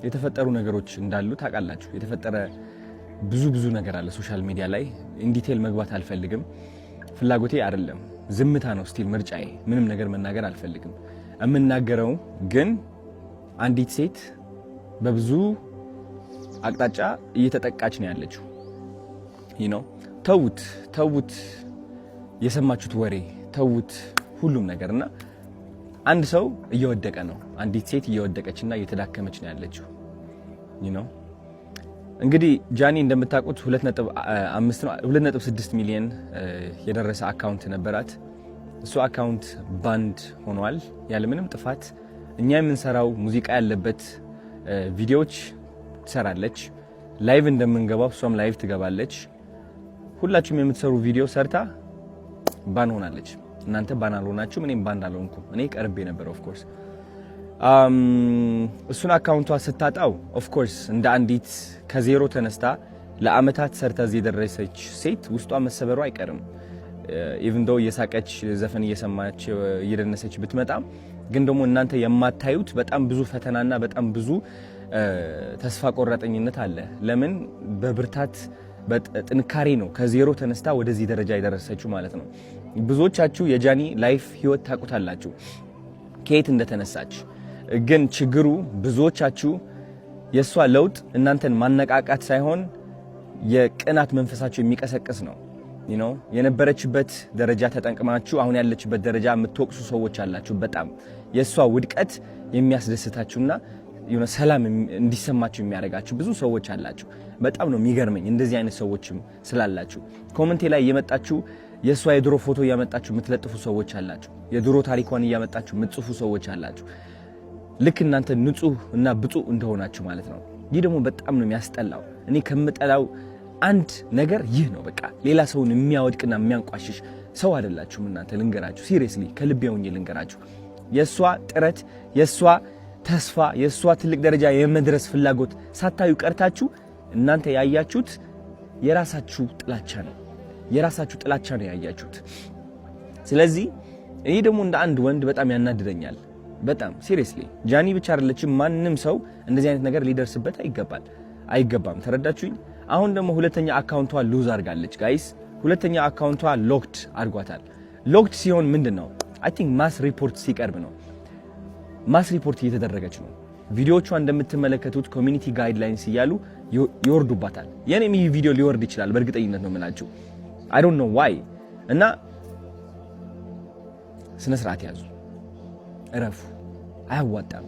የተፈጠሩ ነገሮች እንዳሉ ታውቃላችሁ። የተፈጠረ ብዙ ብዙ ነገር አለ social media ላይ። In detail መግባት አልፈልግም፣ ፍላጎቴ አይደለም። ዝምታ ነው still ምርጫዬ። ምንም ነገር መናገር አልፈልግም። የምናገረው ግን አንዲት ሴት በብዙ አቅጣጫ እየተጠቃች ነው ያለችው። ተዉት ተዉት፣ የሰማችሁት ወሬ ተዉት፣ ሁሉም ነገር። እና አንድ ሰው እየወደቀ ነው። አንዲት ሴት እየወደቀችና እየተዳከመች ነው ያለችው። እንግዲህ ጃኒ እንደምታውቁት 2.5 ነው፣ 2.6 ሚሊዮን የደረሰ account ነበራት። እሱ account banned ሆኗል ያለምንም ጥፋት። እኛ የምንሰራው ሙዚቃ ያለበት ቪዲዮዎች ትሰራለች። Live እንደምንገባው እሷም live ትገባለች። ሁላችሁም የምትሰሩ ቪዲዮ ሰርታ ban ሆናለች። እናንተ ban አልሆናችሁም፣ እኔም ban አልሆንኩም። እኔ ቀርቤ ነበር of course። እሱን account ቷ ስታጣው of course እንደ አንዲት ከዜሮ ተነስታ ለአመታት ሰርታ እዚህ የደረሰች ሴት ውስጧ መሰበሩ አይቀርም። Even though እየሳቀች፣ ዘፈን እየሰማች፣ እየደነሰች ብትመጣም ግን ደግሞ እናንተ የማታዩት በጣም ብዙ ፈተናና በጣም ብዙ ተስፋ ቆራጠኝነት አለ። ለምን በብርታት በጥንካሬ ነው ከዜሮ ተነስታ ወደዚህ ደረጃ የደረሰችው ማለት ነው። ብዙዎቻችሁ የጃኒ life ህይወት ታውቁታላችሁ ከየት እንደተነሳች። ግን ችግሩ ብዙዎቻችሁ የእሷ ለውጥ እናንተን ማነቃቃት ሳይሆን የቅናት መንፈሳችሁ የሚቀሰቅስ ነው። የነበረችበት ደረጃ ተጠቅማችሁ አሁን ያለችበት ደረጃ የምትወቅሱ ሰዎች አላችሁ። በጣም የእሷ ውድቀት የሚያስደስታችሁና የሆነ ሰላም እንዲሰማችሁ የሚያደርጋችሁ ብዙ ሰዎች አላችሁ። በጣም ነው የሚገርመኝ እንደዚህ አይነት ሰዎችም ስላላችሁ። Comment ኤ ላይ እየመጣችሁ የእሷ የድሮ ፎቶ እያመጣችሁ የምትለጥፉ ሰዎች አላችሁ። የድሮ ታሪኳን እያመጣችሁ የምትጽፉ ሰዎች አላችሁ። ልክ እናንተ ንጹህ እና ብፁዕ እንደሆናችሁ ማለት ነው። ይህ ደግሞ በጣም ነው የሚያስጠላው። እኔ ከምጠላው አንድ ነገር ይህ ነው። በቃ ሌላ ሰውን የሚያወድቅና የሚያንቋሽሽ ሰው አይደላችሁም እናንተ። ልንገራችሁ፣ seriously ከልቤ ሆኜ ልንገራችሁ። የእሷ ጥረት፣ የእሷ ተስፋ፣ የእሷ ትልቅ ደረጃ የመድረስ ፍላጎት ሳታዩ ቀርታችሁ እናንተ ያያችሁት የራሳችሁ ጥላቻ ነው። የራሳችሁ ጥላቻ ነው ያያችሁት። ስለዚህ ይህ ደግሞ እንደ አንድ ወንድ በጣም ያናድደኛል። በጣም seriously ጃኒ ብቻ አይደለችም። ማንም ሰው እንደዚህ አይነት ነገር ሊደርስበት አይገባል አይገባም። ተረዳችሁኝ? አሁን ደግሞ ሁለተኛ account ቷ lose አድርጋለች guys። ሁለተኛ account ቷ locked አድርጓታል። Locked ሲሆን ምንድን ነው? I think mass report ሲቀርብ ነው። Mass report እየተደረገች ነው። ቪዲዮዎቿ እንደምትመለከቱት community guidelines እያሉ ይወርዱባታል። የኔም ይህ ቪዲዮ ሊወርድ ይችላል፣ በእርግጠኝነት ነው የምላችሁ። I don't know why። እና ስነ ስርዓት ያዙ፣ እረፉ። አያዋጣም።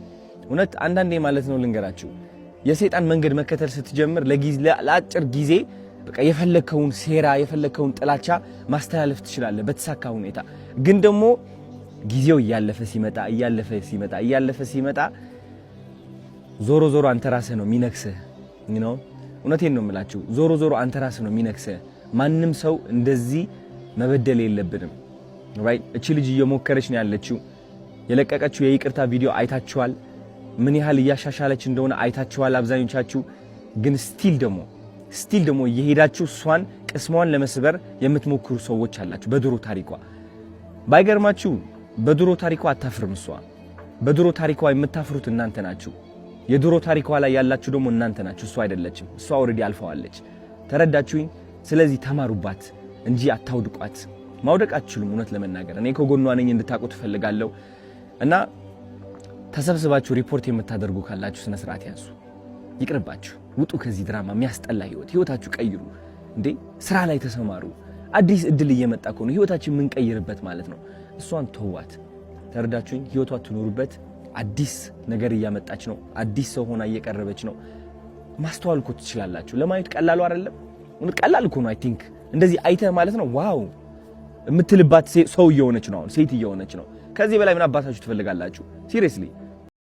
እውነት አንዳንዴ ማለት ነው ልንገራችሁ፣ የሰይጣን መንገድ መከተል ስትጀምር ለአጭር ጊዜ በቃ የፈለግከውን ሴራ፣ የፈለግከውን ጥላቻ ማስተላለፍ ትችላለህ በተሳካ ሁኔታ። ግን ደግሞ ጊዜው እያለፈ ሲመጣ፣ እያለፈ ሲመጣ፣ እያለፈ ሲመጣ ዞሮ ዞሮ አንተ ራስህ ነው የሚነክስህ። እውነቴን ነው የምላችሁ። ዞሮ ዞሮ አንተ ራስህ ነው የሚነክስህ። ማንም ሰው እንደዚህ መበደል የለብንም። Right? እቺ ልጅ እየሞከረች ነው ያለችው። የለቀቀችው የይቅርታ ቪዲዮ አይታችኋል። ምን ያህል እያሻሻለች እንደሆነ አይታችኋል አብዛኞቻችሁ። ግን still ደግሞ እየሄዳችሁ እሷን ቅስሟን ለመስበር የምትሞክሩ ሰዎች አላችሁ። በድሮ ታሪኳ ባይገርማችሁ በድሮ ታሪኳ አታፍርም እሷ። በድሮ ታሪኳ የምታፍሩት እናንተ ናችሁ። የድሮ ታሪኳ ላይ ያላችሁ ደግሞ እናንተ ናችሁ፣ እሷ አይደለችም። እሷ already አልፈዋለች። ተረዳችሁኝ? ስለዚህ ተማሩባት እንጂ አታውድቋት። ማውደቅ አትችሉም። እውነት ለመናገር እኔ ከጎኗ ነኝ እንድታውቁ ትፈልጋለሁ። እና ተሰብስባችሁ ሪፖርት የምታደርጉ ካላችሁ ስነ ስርዓት ያዙ። ይቅርባችሁ። ውጡ ከዚህ ድራማ፣ የሚያስጠላ ህይወት። ህይወታችሁ ቀይሩ እንዴ! ስራ ላይ ተሰማሩ። አዲስ እድል እየመጣ ከሆነ ህይወታችን የምንቀይርበት ማለት ነው። እሷን ተዋት። ተረዳችሁኝ? ህይወቷ ትኖሩበት። አዲስ ነገር እያመጣች ነው። አዲስ ሰው ሆና እየቀረበች ነው። ማስተዋል እኮ ትችላላችሁ። ለማየት ቀላሉ አይደለም። እውነት ቀላል እኮ ነው። I think እንደዚህ አይተህ ማለት ነው wow የምትልባት ሰው እየሆነች ነው። አሁን ሴት እየሆነች ነው። ከዚህ በላይ ምን አባታችሁ ትፈልጋላችሁ? Seriously.